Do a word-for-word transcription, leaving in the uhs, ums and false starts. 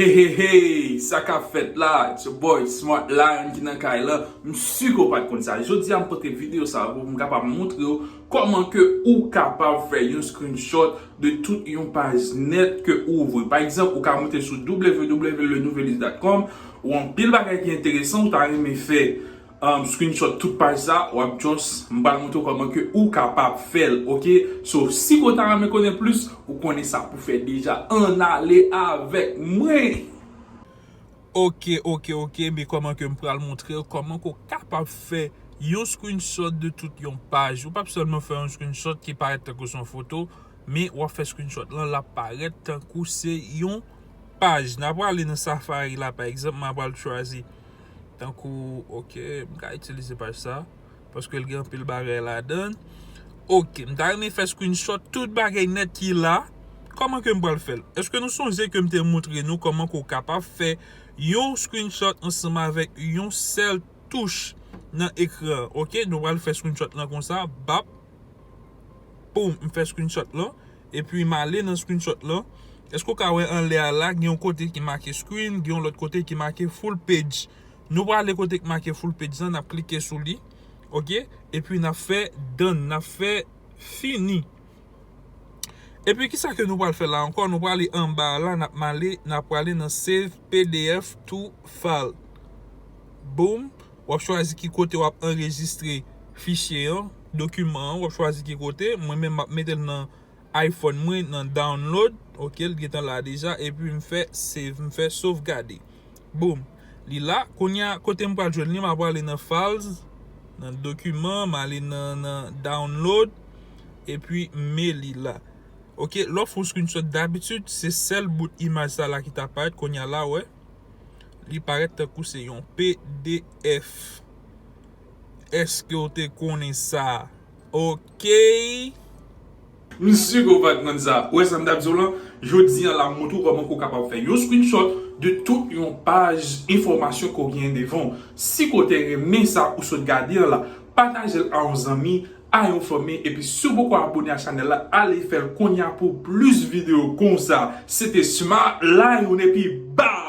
Hey, hey, hey, sa k ap fèt la? It's your boy Smart Lion ki nan kay la. M si ke w pa t konn sa. Jodi a m pote videyo sa pou m kapab montre w kòman ke ou kapab fè yon screenshot de tout yon paj nèt ke ou ouvri. Pa egzanp, ou ka moute sou w w w le nouvelis dot com, ou anpil bagay ki enteresan ou ta renmen fè um, screenshot tout paj sa, w ap just, m pral montre w kòman ke ou kapab fè l, oke? So, si w ta renmen konnen plis, ou konnen sa pou fè deja. Ann ale avèk mwen! Oke, oke, oke, men kòman ke m pral montre w kòman ke w kapab fè yon screenshot de tout yon paj. Ou p ap sèlman fè yon screenshot ki parèt tankou se yon foto, men w ap fè screenshot lan, l ap parèt tankou se yon paj. N a prale nan Safari la, pa egzanp, m a pral chwazi. Tankou, oke, m ka itilize paj sa, paske l gen anpil bagay ladan. Oke, m ta renmen fè screenshot tout bagay nèt ki la. Kòman ke m pral fè l? Èske nou sonje ke m te montre nou kòman ke w kapab fè yon screenshot ansanm avèk yon sèl touch nan ekran an? Oke, nou pral fè screenshot lan konsa, bap. Poum, m fè screenshot lan. Epi m ale nan screenshot lan. Èske w ka wè anlè a la, gen yon kote ki make screen, gen yon lòt kote ki make full page. Nou prale kote ki make full page lan, n ap klike sou li. Oke? Epi n ap fè done, n ap fè fini. Epi kisa ke nou pral fè la ankò? Nou prale anba a la, n ap male, n ap prale nan save P D F to file. Boom! W ap chwazi ki kote w ap anrejistre fichye an, dokiman an, w ap chwazi ki kote. Mwen menm, m ap mete l nan iPhone mwen, nan download. Oke, l gentan la deja. Epi m fè save, m fè sovgade. Boom. Li la. Kounye a, kote m pral jwenn li, m ap prale nan files, nan dokiman, m ale nan, nan download. Epi m met li la. Oke, lè w fè yon screenshot, dabitid, se sèl bout imaj sa la ki ta parèt. Kounye a la, wè. Li parèt tankou se yon P D F. Èske w te konnen sa? Oke. M si ke w pa t konn sa. Ou wè sa m t ap di w lan? Jodi a la, m montre w kòman ke w kapab fè yon screenshot de tout yon paj enfòmasyon ke w gen devan w. Si ke w te renmen sa ou sot gade an la, pataje l a yon zanmi, a yon fanmi, epi si w poko abone a chanèl la, ale fè l kounye a pou plis videyo konsa. Se te Smart Lion epi bye!